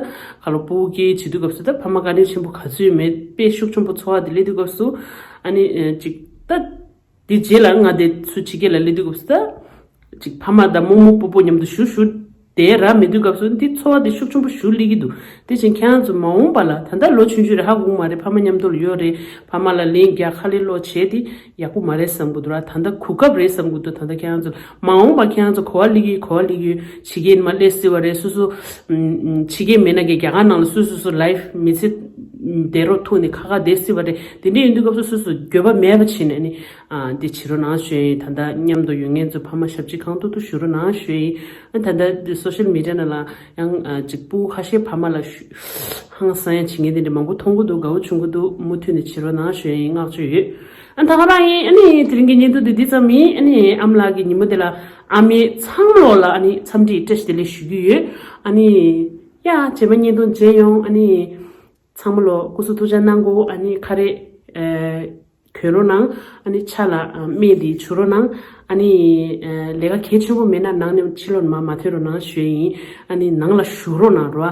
ཁ་ལོ་སྤུ་གུ་སྐྱེ་བྱེད་དུས་སྐབས་སུ་ད་ཕ་མ་བཀའ་དྲིན་ཆེན་པོ་ག་ཚོད་མེད་དཔེ་ཤུགས་ཆེན་པོ་འཚོ་བ་དེ་སླེབས་དུས་སྐབས་སུ་ཨ་ནི་ཅིག་ད། དེ་རྗེས་ལ་ང་དེ་ཚུར་ཕྱི་རྒྱལ་ལ་སླེབས་དུས་སྐབས་སུ་ད། ཅིག་ཕ་མ་དང་རྨོ་མོ་སྤོ་སྤོ་མཉམ་དུ་བཞུགས་བཞུགས་བསྡད་ར་མེད་དུས་སྐབས་སུ་འདི་འཚོ་བ་དེ་ཤུགས་ཆེན་པོ་ཞུ་སླེབས་ཀྱི་འདུག་དེ་བཞིན་ཁྱེད་རང་ཚོ་མ་འོངས་པ་ལ་ད་ལྟ་ལོ་ཆུང་ཆུང་རེད། ཧ་གོ་གི་མ་རེད། ཕ་མ་མཉམ་དུ་ལ་ཡོད་རེད། ཕ་མ་ལ་ལན་རྒྱག་ཁ་ལས་ལོག་བྱས་དེ་ཡག་པོ་མ་རེད་བསམ་གི་འདུག་ར། ད་ལྟ་གོ་སྐབས་རེད་བསམ་གི་འདུག་ད་ལྟ་ཁྱེད་རང་ཚོ་མ་འོངས་པ་ཁྱེད་རང་ཚོ་གོ་བ་སླེབས་ཀྱི་ཡོད། གོ་བ་སླེབས་ཀྱི་ཡོད། ཕྱི་རྒྱལ་མ་སླེབས་སྲིད་པ་རེད། སོ་སོ་ཕྱི་རྒྱལ་མེད་ན་གི་རྒྱ་གར་ནང་ལ་སོ་སོ་སོ་ལའིབ་མི་ཚེ་བསྡད་རོགས་ཐུག་ནས་ཁ་ཁ་བསྡད་སྲིད་པ་རེད། དེ་འདྲ་ཡིན་དུས་སྐབས་སུ་སོ་སོ་འགྱོད་པ་མེད་པ་བྱས་ནས་ནི། ཨ། འདི་བྱེད་རོགས་གནང་ཞུ་ཡིན། ད་ལྟ་མཉམ་དུ་ཡོད་མཁན་ཚོ་ཕ་མ་ཞབས་ཕྱི་གང་ཐུབ་ཐུབ་ཞུ་རོགས་གནང་ཞུ་ཡིན། ཨ། ད་ལྟ་འདི་སོ་ཤལ་མི་ཌི་ཡ་ནང་ལ་ཡང་ཨ་ཅིག་སྤུ་གུ་ཁ་ཤས་ཕ་མ་ལ་ཞུ་ཧང་སང་ཡང་བྱེད་མཁན་དེ་འདྲ་མང་པོ་མཐོང་གི་འདུག་དགའ་བོ་བྱུང་གི་འདུག་མུ་མཐུད་ནས་བྱེད་རོགས་གནང་ཞུ་ཡིན། བསྔགས་བརྗོད་ཡོད། ཨ། ད་ག་རང་ཡིན། ཨ་ནི་དེ་རིང་གི་བརྙན་ཐུང་འདི་འདི་ཙམ་ཡིན། ཨ་ནི་ཨ་མ་ལགས་ཀྱི་ཉིན་མོ་དེ་ལ་ཨ་མའི་ཚང་མ་ལོག་ལ་ཨ་ནི་འཚམས་འདྲི་བཀྲ་ཤིས་བདེ་ལེགས་ཞུ་གི་ཡོད། ཨ་ནི་ཡ་རྗེས་མ་བརྙན་ཐུང་མཇལ་ཡོང་། ཨ་ནི། ཚང་མ་ལོ་སྐུ་གཟུགས་ཐུགས་ཅག་གནང་གོ་ཨ་ནི་ཁ་རས་ཨེ་གྱོན་རོགས་གནང་། ཨ་ནི་ཕྱག་ལ་ཨ་སྨན་འདི་བྱུག་རོགས་གནང་། ཨ་ནི་ཨེ་ལས་ཀ་གལ་ཆེན་པོ་མེད་ན་ནང་ནས་ཕྱི་ལོགས་མ་མ་ཐོན་རོགས་གནང་ཞུ་ཡིན། ཨ་ནི་ནང་ལ་བཞུགས་རོགས་གནང་རོ།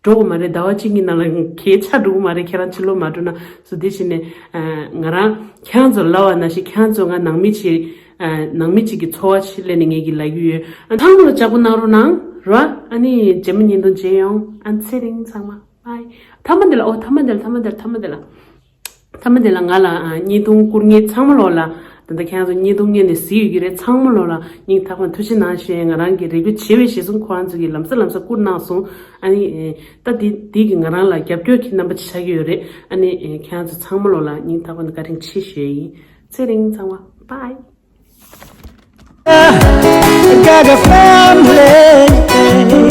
འགྲོ་གི་མ་རེད། ཟླ་བ་གཅིག་གཉིས་ནང་ལ་གས་ཆགས་འགྲོ་གི་མ་རེད། ཁྱེད་རང་ཕྱི་ལོགས་མ་འགྲོ་ན་སུ། དེ་བྱས་ནས་ཨ་ང་རང་ཁྱེད་རང་ཚོ་ལབ་པ་ནང་བཞིན་ཁྱེད་རང་ཚོ་ང་ནང་མི་ཅིག་ཨ་ནང་མི་ཅིག་གི་འཚོ་བ་ཞིག་སླེབས་ནས་ངས་ཀྱི་ལབ་ཀྱི་ཡོད། ཨ་ཚང་མ་ལ་ལྕགས་པོ་གནང་རོགས་གནང་རོ། ཨ་ནི་རྗེས་མ་བརྙན་ཐུང་མཇལ་ཡོང་། ཨ་ཚེ་རིང་ཚང་མ། ཨའི། ཐ་མ་འདི་ལ། ཨོ་ཐ་མ་འདི་ལ། ཐ་མ་འདི་ལ། ཐ་མ་འདི་ལ། ཐ་མ་འདི་ལ་ང་ལ་ཨ་བརྙན་ཐུང་བསྐུར་མཁན་ཚང་མ་ལོག་ལ། ད་ལྟ་ཁྱེད་རང་ཚོ་བརྙན་ཐུང་བརྙན་ནས་གཟིགས་ཡོད་ཀྱི་རེད། ཚང་མ་ལོག་ལ་སྙིང་ཐག་པ་ནས་ཐུགས་རྗེ་གནང་ཞུ་ཡིན། ང་རང་གི་རེ་སྐུལ་བྱས་པའི་གཞི་བཟུང་ཁོ་རང་ཚོ་གིས་ལམ་སང་ལམ་སང་བསྐུར་གནང་སོང་། ཨ་ནི་ཨེ་ད་འདི་འདི་གི་ང་རང་ལ་རྒྱབ་སྐྱོར་གྱི་རྣམ་པ་ཆགས་ཀྱི་ཡོད་རེད། ཨ་ནི་ཨེ་ཁྱེད་རང་ཚོ་ཚང་མ་ལོག་ལ་སྙིང་ཐག་པ་ནས་བཀའ་དྲིན་ཆེ་ཞུ་ཡིན། ཚེ་རིང་ཚང་མ། Bye. Gaga family.